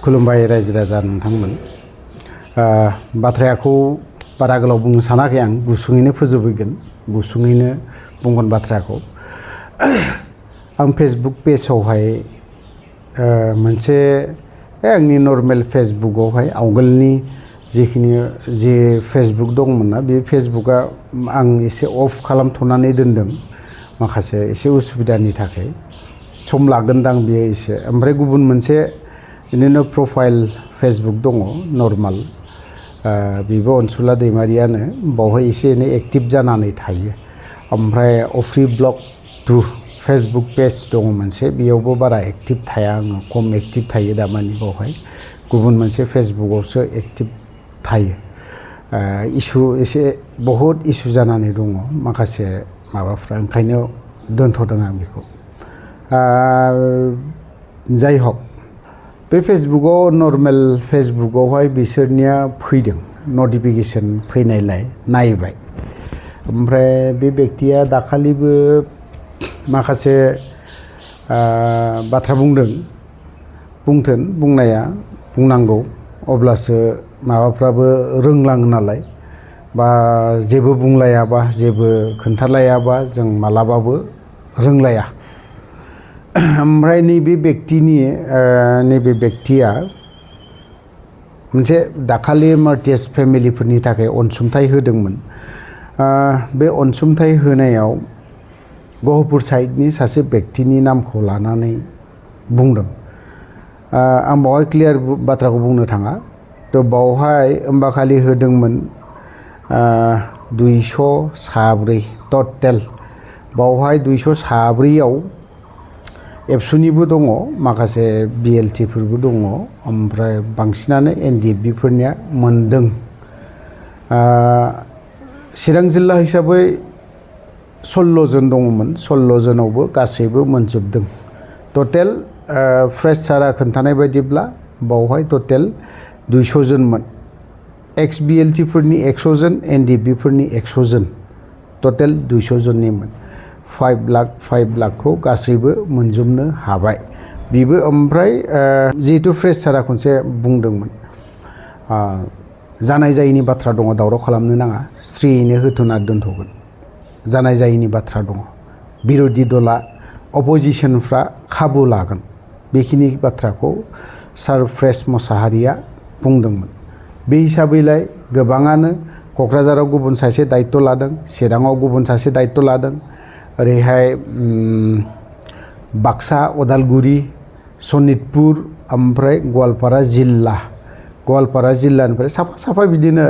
खुलुमबाय रायजो राजा नोंथांमोन बाथ्राखौ बारा गोलाव बुंनो सानाखै आं गुसुङैनो फोजोबगोन गुसुङैनो बुंगोन बाथ्राखौ आं फेसबुक पेजआवहाय मोनसे आंनि नर्मेल फेसबुकआवहाय आवगोलनि जिखिनि जे फेसबुक दंमोन ना बे फेसबुकआ आं एसे अफ खालामथ'नानै दोनदों माखासे एसे उसुबिदानि थाखाय सम लागोनदां बेयो एसे ओमफ्राय गुबुन मोनसे बिदिनो प्रफाइल फेसबुक दङ नर्माल बेबो अनसुला दैमारियानो बावहाय एसे एनै एक्टिभ जानानै थायो ओमफ्राय अफ्रि ब्लग थ्रु फेसबुक पेज दङ मोनसे बेयावबो बारा एक्टिभ थाया आङो खम एक्टिभ थायो दामानि बावहाय गुबुन मोनसे फेसबुकआवसो एक्टिभ थायो इसु एसे बहुद इसु जानानै दङ माखासे माबाफ्रा ओंखायनो दोनथ'दों आं बेखौ जाय हक बे फेसबुकआव नर्मेल फेसबुकआवहाय बिसोरनिया फैदों नटिफिकेसन फैनायलाय नायबाय ओमफ्राय बे बेक्तिया दाखालिबो माखासे बाथ्रा बुंथों बुंनाया बुंनांगौ अब्लासो माबाफ्राबो रोंलाङो नालाय बा जेबो बुंलायाबा जेबो खोन्थालायाबा जों मालाबाबो रोंलाया ओमफ्राय नैबे बेक्तिया मोनसे दाखालि मार्टियास फेमिलिफोरनि थाखाय अनसुंथाइ होदोंमोन बे अनसुंथाइ होनायाव गहपुर साइडनि सासे बेक्तिनि नामखौ लानानै बुंदों आं बावहाय क्लियार बाथ्राखौ बुंनो थाङा थ' बावहाय होमबा खालि होदोंमोन 204 टटेल बावहाय 204आव एबसुनिबो दङ माखासे बिएलटिफोरबो दङ ओमफ्राय बांसिनानो एनडिएफबिफोरनिया मोनदों चिरां जिल्ला हिसाबै 16 जन दङमोन 16 जनावबो गासैबो मोनजोबदों टटेल फ्रेश सारा खोन्थानाय बायदिब्ला बावहाय टटेल 200 जनमोन एक्स बिएलटिफोरनि 100 जन एनडिएफबिफोरनि 100 जन टटेल 200 जननिमोन 5 लाखखौ गासैबो मोनजोबनो हाबाय बेबो ओमफ्राय जिहेतु फ्रेश सारा खनसे बुंदोंमोन जानाय जायैनि बाथ्रा दङ दावराव खालामनो नाङा स्रियैनो होथ'ना दोनथ'गोन जानाय जायैनि बाथ्रा दङ बिर'धि दला अपोजिसनफ्रा खाबु लागोन बेखिनि बाथ्राखौ सार फ्रेश मसाहारिया बुंदोंमोन बे हिसाबैलाय गोबाङानो क'क्राझाराव गुबुन सासे दायित्व लादों चिराङाव गुबुन सासे दायित्व लादों ओरैहाय बाक्सा उदालगुरि सनितपुर ओमफ्राय गवालपारा जिल्लानिफ्राय साफा बिदिनो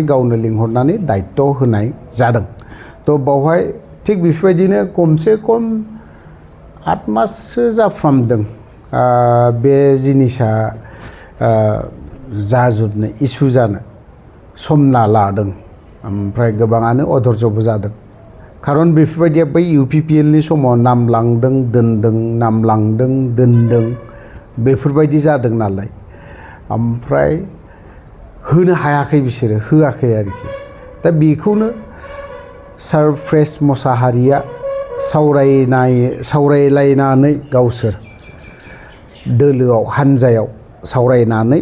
गावनो लिंहरनानै दायित्व होनाय जादों थ' बावहाय थिग बेफोरबायदिनो खमसे खम 8 माससो जाफ्रामदों बे जिनिसा जाजोबनो इसु जानो सम लादों ओमफ्राय गोबाङानो अधर्जबो जादों खारन बेफोरबायदिया बै इउपिपिएलनि समाव नामलांदों दोनदों बेफोरबायदि जादों नालाय ओमफ्राय होनो हायाखै बिसोरो होआखै आरोखि दा बेखौनो सार फ्रेश मसाहारिया सावरायलायनानै गावसोर दोलोआव हानजायाव सावरायनानै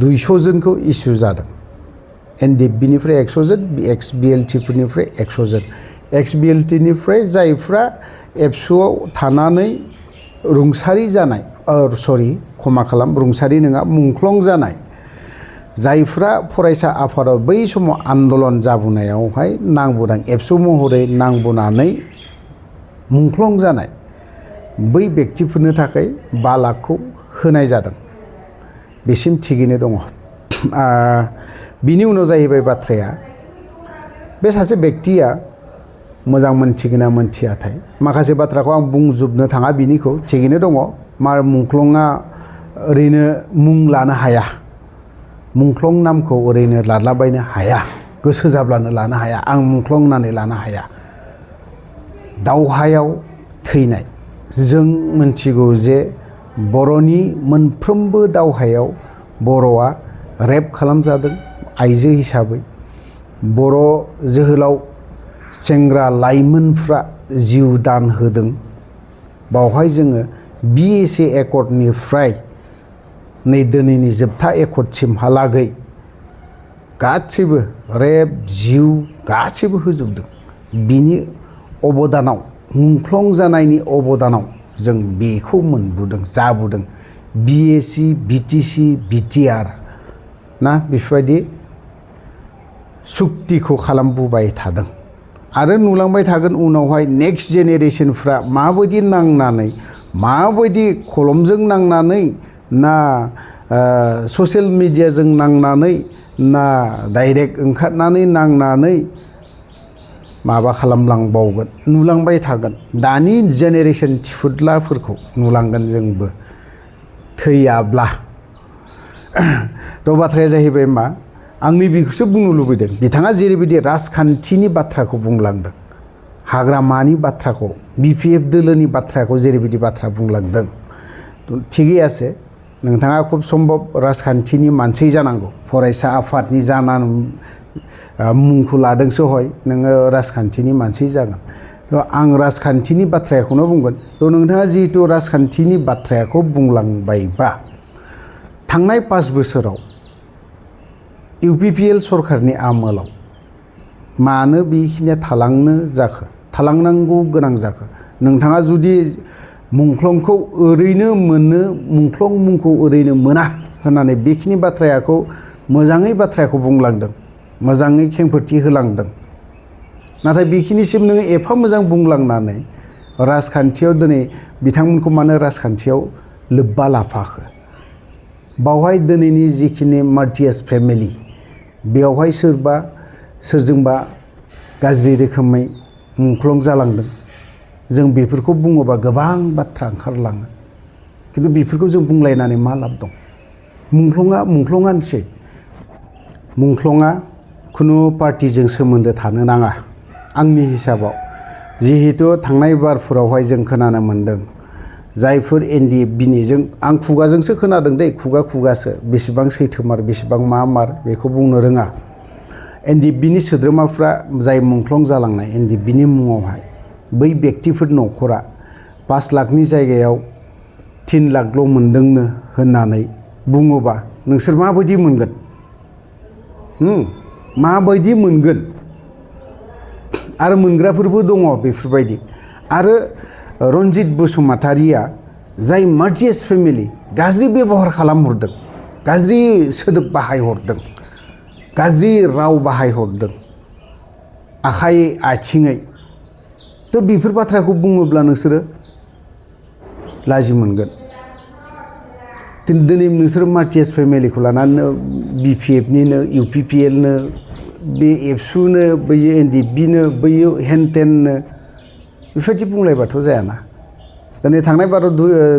200 जनखौ इसु जादों एनडिएफबिनिफ्राय 100 जन एक्स बिएलटिफोरनिफ्राय 100 जन एक्स बिएलटिनिफ्राय जायफ्रा एबसुआव थानानै रुंसारि जानाय रुंसारि नङा मुंख्लं जानाय जायफ्रा फरायसा आफादाव बै समाव आन्दलन जाबोनायावहाय नांबोदों एबसु महरै नांबोनानै मुंख्लं जानाय बै बेक्तिफोरनो थाखाय 5 लाखखौ होनाय जादों बेसिम थिगैनो दङ बिनि उनाव जाहैबाय बाथ्राया बे सासे बेक्तिया मोजां मोनथिगोना मोनथियाथाय माखासे बाथ्राखौ आं बुंजोबनो थाङा बिनिखौ थिगैनो दङ मुंख्लंआ ओरैनो मुं लानो हाया मुंख्लं नामखौ ओरैनो लादलाबायनो हाया गोसो जाब्लानो लानो हाया आं मुंख्लं होननानै लानो हाया दावहायाव थैनाय जों मोनथिगौ जे बर'नि मोनफ्रोमबो दावहायाव बर'आ रेप खालामजादों आइजो हिसाबै बर' जोहोलाव सेंग्रा लाइमोनफ्रा जिउ दान होदों बावहाय जोङो BSA एकर्डनिफ्राय नै दिनैनि जोबथा एकर्डसिमहालागै गासैबो रेप जिउ गासैबो होजोबदों। बिनि अबदानाव मुंख्लं जानायनि अबदानाव जों बेखौ मोनबोदों जाबोदों। बिएसि बिटिसि बिटिआर ना बेफोरबायदि सुक्तिखौ खालामबोबाय थादों आरो नुलांबाय थागोन। उनावहाय नेक्स्ट जेनेरेसनफ्रा माबायदि नांनानै माबायदि कलमजों नांनानै ना ससियेल मिडियाजों नांनानै ना डाइरेक्ट ओंखारनानै नांनानै माबा खालामलांबावगोन नुलांबाय थागोन। दानि जेनेरेसन थिफुदलाफोरखौ नुलांगोन जोंबो थैयाब्ला। थ' बाथ्राया जाहैबाय मा आंनि बेखौसो बुंनो लुबैदों। बिथाङा जेरैबायदि राजखान्थिनि बाथ्राखौ बुंलांदों, हाग्रामानि बाथ्राखौ, बिपिएफ दोलोनि बाथ्राखौ जेरैबायदि बाथ्रा बुंलांदों थिगै आसे। नोंथाङा खुब सम्भब राजखान्थिनि मानसि जानांगौ, फरायसा आफादनि जानानै मुंखौ लादोंसो हय नोङो राजखान्थिनि मानसि जागोन। थ' आं राजखान्थिनि बाथ्राखौनो बुंगोन। थ' नोंथाङा जिहेतु राजखान्थिनि बाथ्राखौ बुंलांबायबा थांनाय 5 बोसोराव इउपिपिएल सरकारनि आमोलाव मानो बेखिनिया थालांनो जाखो, थालांनांगौ गोनां जाखो? नोंथाङा जुदि मुंख्लंखौ ओरैनो मोनो, मुंख्लं मुंखौ ओरैनो मोना होननानै बेखिनि बाथ्राखौ मोजाङै बाथ्राखौ बुंलांदों, मोजाङै खेंफोरथि होलांदों। नाथाय बेखिनिसिम नोङो एफा मोजां बुंलांनानै राजखान्थियाव दिनै बिथांमोनखौ मानो राजखान्थियाव लोब्बा लाफाखो? बावहाय दिनैनि जिखिनि मार्टियास फेमिलि बेवहाय सोरबा सोरजोंबा गाज्रि रोखोमै मुंख्लं जालांदों। जों बेफोरखौ बुङोबा गोबां बाथ्रा ओंखारलाङो, खिन्थु बेफोरखौ जों बुंलायनानै मा लाब दं? मुंख्लङानोसै। मुंख्लङा खुनु पार्टिजों सोमोन्दो थानो नाङा आंनि हिसाबाव। जिहेतु थांनाय बारफोरावहाय जों खोनानो मोन्दों जायफोर एनडिएफबिनि, जों आं खुगाजोंसो खोनादों दै, खुगासो, बेसेबां सैथोमार बेसेबां मार बेखौ बुंनो रोङा। एनडिएफबिनि सोद्रोमाफ्रा जाय मुंख्लं जालांनाय एनडिएफबिनि मुङावहाय बै बेक्तिफोर न'खरा 5 लाखनि जायगायाव 3 लाखल' मोनदोंनो होननानै बुङोबा नोंसोर माबायदि मोनगोन? माबायदि मोनगोन? आरो मोनग्राफोरबो दङ बेफोरबायदि। आरो रन्जित बसुमतारिया जाय मार्टियास फेमिलि गाज्रि बेबहार खालामहरदों, गाज्रि सोदोब बाहायहरदों, गाज्रि राव बाहायहरदों आखाइ आथिङै, थ' बेफोर बाथ्राखौ बुङोब्ला नोंसोरो लाजि मोनगोन। दिनै नोंसोर मार्टियास फेमिलिखौ लानानै बिपिएफनिनो, इउपिपिएलनो, बे एबसुनो, बैयो एनडिएफबिनो, बैयो हेनटेननो बेफोरबायदि बुंलायबाथ' जायाना। दिनै थांनाय बाराव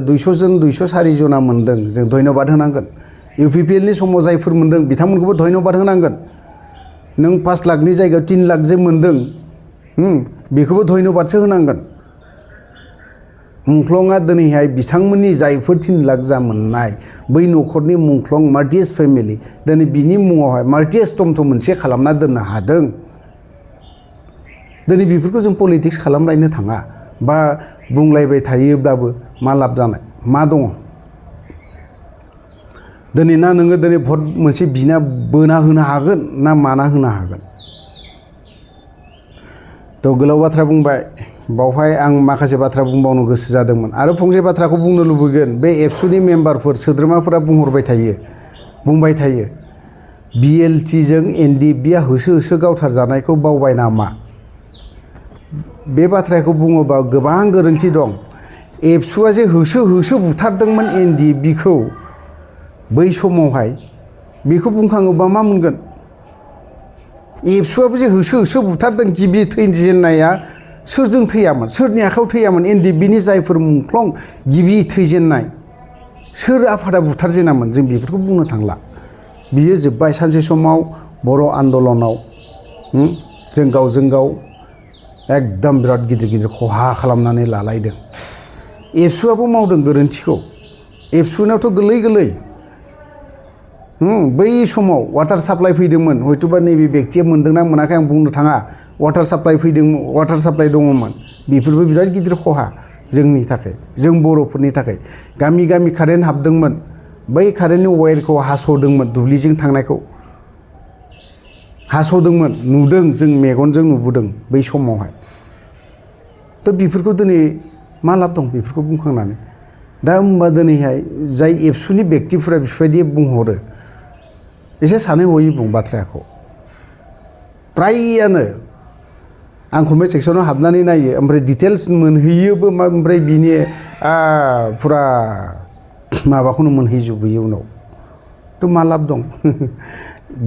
200 जन 204 जना मोनदों, जों धन्यबाद होनांगोन। इउपिपिएलनि समाव जायफोर मोनदों बिथांमोनखौबो धन्यबाद होनांगोन। नों 5 लाखनि जायगायाव 3 लाख जे मोनदों बेखौबो धन्यबादसो होनांगोन। मुंख्लंआ दिनैहाय बिथांमोननि जायफोर 3 लाख जा मोननाय बै न'खरनि मुंख्लं मार्टियास फेमिलि दिनै बिनि मुङावहाय मार्टियास टमटम मोनसे खालामना दोननो हादों। दिनै बेफोरखौ जों पलिटिक्स खालामलायनो थाङा बा बुंलायबाय थायोब्लाबो मा लाब जानाय, मा दङ? दिनै ना नोङो दिनै भट मोनसे बिना बोना होनो हागोन ना माना होनो हागोन? थ' गोलाव बाथ्रा बुंबाय, बावहाय आं माखासे बाथ्रा बुंबावनो गोसो जादोंमोन। आरो फंसे बाथ्राखौ बुंनो लुबैगोन, बे एबसुनि मेम्बारफोर सोद्रोमाफोरा बुंबाय थायो बिएलटिजों एनडिएफबिया होसो गावथार जानायखौ बावबाय नामा? बे बाथ्राखौ बुङोबा गोबां गोरोन्थि दं। एबसुआ जे होसो बुथारदोंमोन एनडिएफबिखौ बै समावहाय, बेखौ बुंखाङोबा मा मोनगोन? एबसुआबो जे होसो बुथारदों। गिबि थैजेननाया सोरजों थैयामोन, सोरनि आखायाव थैयामोन? एनडिएफबिनि जायफोर मुंख्लं गिबि थैजेननाय सोर आफादा बुथारजेनामोन? जों बेफोरखौ बुंनो थांला। बियो जोब्बाय। सानसे समाव बर' आन्दलनाव जों गावजों गाव एकदम बिराद गिदिर खहा खालामनानै लालायदों। एबसुआबो मावदों गोरोन्थिखौ। एबसुनावथ' गोरलै बै समाव वाटार साप्लाइ फैदोंमोन। हयथ'बा नैबे बेक्तिया मोनदोंना मोनाखै आं बुंनो थाङा। वाटार साप्लाइ दङमोन। बेफोरबो बिराद गिदिर खहा जोंनि थाखाय, जों बर'फोरनि थाखाय। गामि कारेन्ट हाबदोंमोन। बै कारेन्टनि वायरखौ हास'दोंमोन दुब्लिजों थांनायखौ हास'दोंमोन नुदों जों मेगनजों नुबोदों बै समावहाय थ' बेफोरखौ दिनै मा लाब दं बेफोरखौ बुंखांनानै दा होमबा दिनैहाय जाय एबसुनि बेक्तिफोरा बेफोरबायदि बुंहरो एसे सानै हयै बुं बाथ्राखौ फ्रायानो आं कमेन्ट सेक्सनाव हाबनानै नायो ओमफ्राय डिटेल्स मोनहैयोबो ओमफ्राय बिनि फुरा माबाखौनो मोनहैजोबहैयो उनाव थ' मा लाब दं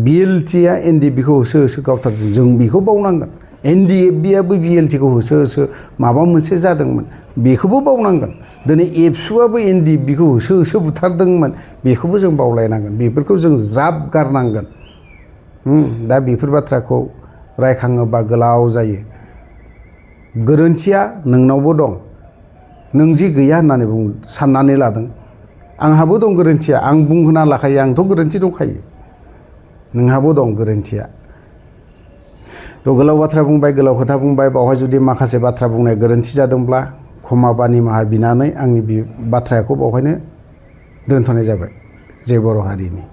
बिएलटिआ एनडिएफबिखौ होसो होसो गावथारदों जों बेखौ बावनांगोन एनडिएफबिआबो बिएलटिखौ होसो होसो माबा मोनसे जादोंमोन बेखौबो बावनांगोन दिनै एबसुआबो एनडिएफबिखौ होसो होसो बुथारदोंमोन बेखौबो जों बावलायनांगोन बेफोरखौ जों ज्राब गारनांगोन दा बेफोर बाथ्राखौ रायखाङोबा गोलाव जायो गोरोन्थिया नोंनावबो दं नों जि गैया होननानै साननानै लादों आंहाबो दं गोरोन्थिया आं बुंहोना लाखायो आंथ' गोरोन्थि दंखायो नोंहाबो दं गोरोन्थिया थ' गोलाव बाथ्रा बुंबाय गोलाव खोथा बुंबाय बावहाय जुदि माखासे बाथ्रा बुंनाय गोरोन्थि जादोंब्ला क्षमा बा निमाहा बिनानै आंनि बे बाथ्राखौ बावहायनो दोनथ'नाय जाबाय जय बर' हारिनि